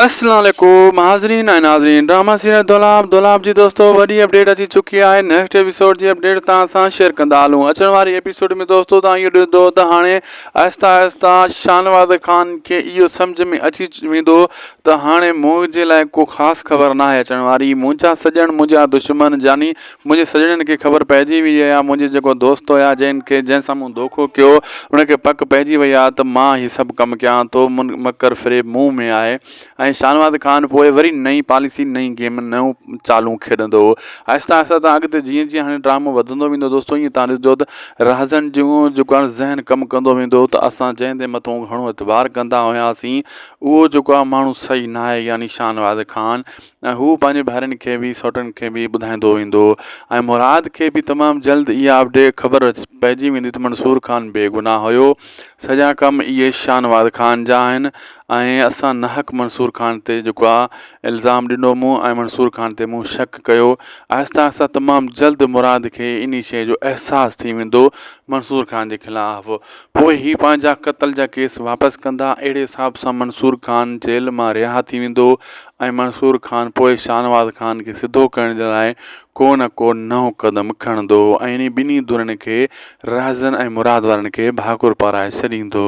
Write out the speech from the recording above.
اسلام عليڪم حاضرين ۽ ناظرين ڊراما سيريل دولاب دولاب جي دوستو وڏي اپڊيٽ اچي چڪي آهي نيڪسٽ ايپيسوڊ جي اپڊيٽ توهان سان شيئر ڪندا هلون اچڻ واري ايپيسوڊ ۾ دوستو توهان اهو ڏسندو ته هاڻي آهسته آهسته شاهنواز خان کي اهو سمجهه ۾ اچي ويندو ته هاڻي منهنجي لاء ڪو خاص خبر ناهي اچڻ واري منهنجا سڄڻ منهنجا دشمن يعني منهنجي سڄڻن کي خبر پئجي وئي آهي منهنجي جيڪو دوست هيا جنهن کي جنهن سان مون دوکو ڪيو ان کي پڪ پئجي وئي آهي ته مان هي سڀ ڪم ڪيان ٿو مڪر فريب مون ۾ آهي ۽ شاهنواز خان پوء وري نئين پاليسي نئين گيم نيون چالون کيڏندو هو آهستي آهستي تان اڳتي جيئن جيئن هاڻي ڊرامو وڌندو ويندو دوستو ائين تان ڏسجو ته رازن جون جيڪو آهي ذهن ڪم ڪندو ويندو ته اسان جنهن تي مٿو گهڻو اعتبار ڪندا هياسين اهو جيڪو آهي ماڻهو صحيح ناهي يعني شاهنواز خان ۽ هو پنهنجي ڀائرن کي به سئوٽن کي به ٻڌائيندو ويندو ۽ مراد کي به تمام جلد اها اپڊيٽ خبر پئجي ويندي ته منصور خان بيگناهه هيو سڄا ڪم اهي شاهنواز خان جا آهن ۽ اسان ناحق منصور خان تي جيڪو آهي الزام ڏنو مون ۽ منصور خان تي مون شڪ ڪيو آهستي آهستي تمام جلد مراد کي انهي شيء جو احساس ٿي ويندو منصور خان جي خلاف پوء هي پنهنجا قتل جا ڪيس واپس ڪندا اهڙي حساب سان منصور خان جيل مان رها ٿي ويندو ۽ منصور خان پوء شاهنواز خان کي سڌو ڪرڻ جي لاء ڪو نه ڪو نئون قدم کڻندو ۽ انهي ٻنهي ڌرين کي رهزن ۽ مراد وارن کي ڀاڪر پارائي ڇڏيندو.